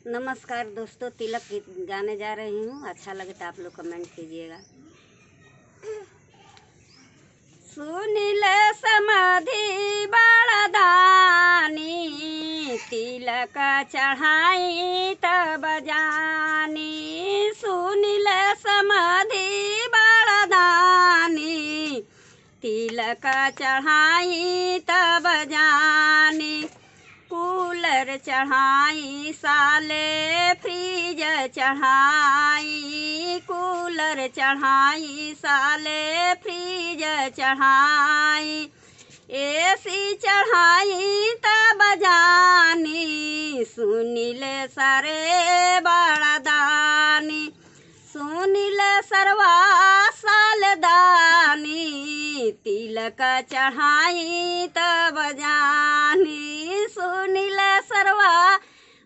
नमस्कार दोस्तों, तिलक गीत गाने जा रही हूँ। अच्छा लगे तो आप लोग कमेंट कीजिएगा। सुनिल समाधि बड़ा दानी, तिलक चढ़ाई तब जानी। सुनिल समाधि बड़ा दानी, तिलक चढ़ाई तब जानी। कूलर चढ़ाई साले फ्रिज चढ़ाई, कूलर चढ़ाई साले फ्रिज चढ़ाई, एसी चढ़ाई तब जानी। सुनिल सरे बड़ा दानी, सुनिल सरवा साल दानी, तिलक चढ़ाई तब जानी। सुनिल सरवा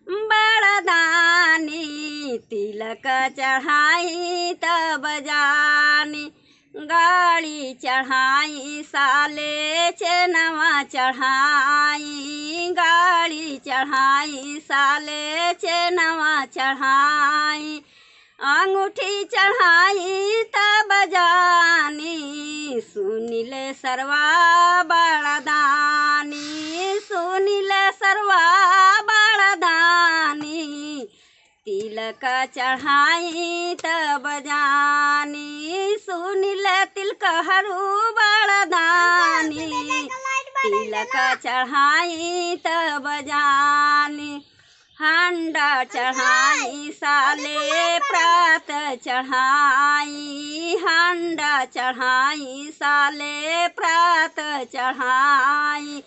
बड़ा दानी, तिलक चढ़ाई तब जानी। गाड़ी चढ़ाई साले चेनवा चढ़ाई, गाड़ी चढ़ाई साले चेनवा चढ़ाई, अंगूठी चढ़ाई तब जानी। सुनिल सरवा बड़ा दानी, सुनिल सरवा बड़ा दानी, तिलक चढ़ाई तब जानी। सुनिल तिलक हरू बड़ा दानी, तिलक चढ़ाई तब जानी। हंडा चढ़ाई साले प्रात चढ़ाई, हंडा चढ़ाई साले प्रात चढ़ाई,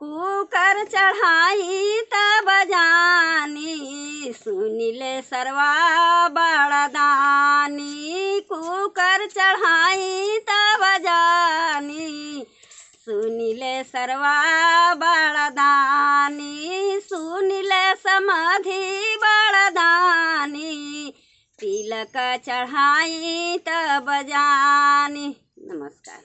कुकर चढ़ाई तब जानी। सुनिल सरवा बड़ा दानी, कुकर चढ़ाई तब जानी। सुनिल सरवा बड़ा दानी, सुनिल समाधि बड़ा दानी, तिलक चढ़ाई तब जानी। नमस्कार।